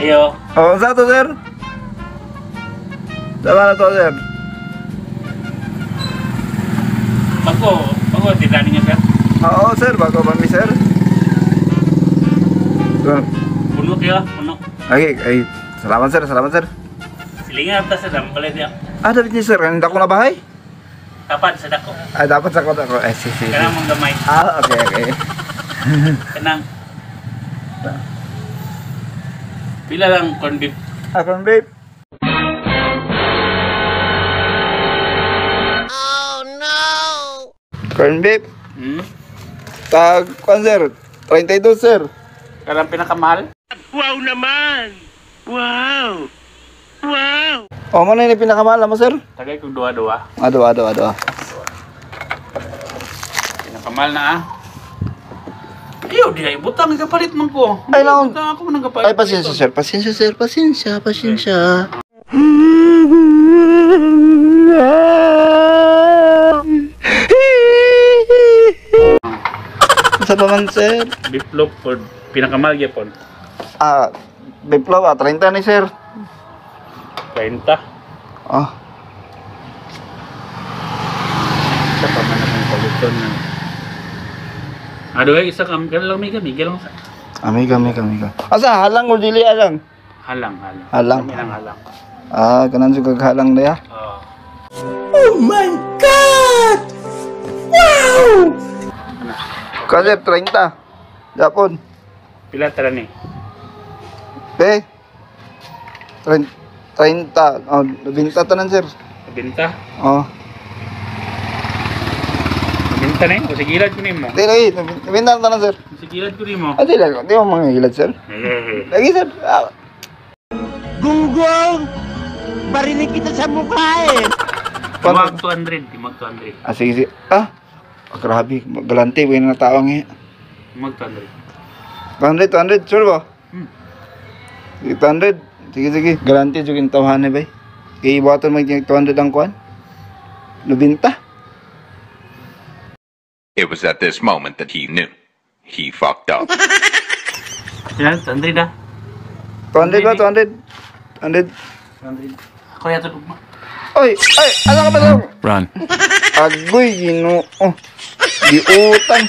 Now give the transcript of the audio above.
Ayo. Oh, sa to, sir? Tama na to, sir. Bago, bago tinda ninyo, sir. Oo, sir. Bago pa mi, sir. So, Puno kayo, puno. ay, ay. Salamat, sir. Salamat, sir. Silingan ta sa dampalit ya. Ah, dapat niya, sir. Kanina ko na bahay. Tapad sa dako. Ay, dapat sa kota ko. Eh, si, si, si. Kanang mong gamay. Ah, okay. Kanang. Pila lang corn beef? Ah, corn beef. Oh no! Corn beef. Hmm? Tag, kwan, sir. 32, sir. Kanang pinakamahal? O, mo na yung pinakamahal mo, sir? Tagay kong duwa-duwa. Ado, ado, ado. Pinakamahal na ah. Ayaw, di ay butang kapalit man ko. Ay, naon. Butang ako man ang kapalit. Ay, pasensya, sir. Pasensya, sir. Pasensya, pasensya. Sa pa man, sir? Beef loaf or pinakamahal gyapon. Ah, beef loaf, ah, 30 ni, sir. 30. Ah, Isa pa man akong paliton na. Ado ay isa kam kan lang miga miga lang sa. Amiga, amiga, amiga. Asa, halang o dili halang? Halang, halang. Halang. Kami lang halang. Ah, kanan sa kaghalang na ya. Oo. Kasi 30. Japon. Pila tara ni? Be. 30. Oh, 90 tanan, sir. 90. Oh. 90 na yun. O sigilad ko nimo. Di lagi, 90 tanan, sir. Sigilad ko nimo. Ah, di lang. Di mo mga gilad, sir. Eh. Lagi, sir. Ah, Gunggong! Barinig kita sa mukha eh! Timag 200, timag 200. Ah, sige, sige. Ah, ah grabe. Galante, buhay na tao nga. Timag 200. 200, 200, sure ba? Hmm. Sige, 200. Sige, sige. Galante, sige, yung tawahan na ba? Kaya ibuhaton mo yung 200 ang kuwan. 90. It was at this moment that he knew. He fucked up. Pila 200 ah. 200 ba? 200? 200. 200. Ako yato ugma. Oy! Ay! Ano ka ba lang? Run. Agoy, ginoo. Giutang.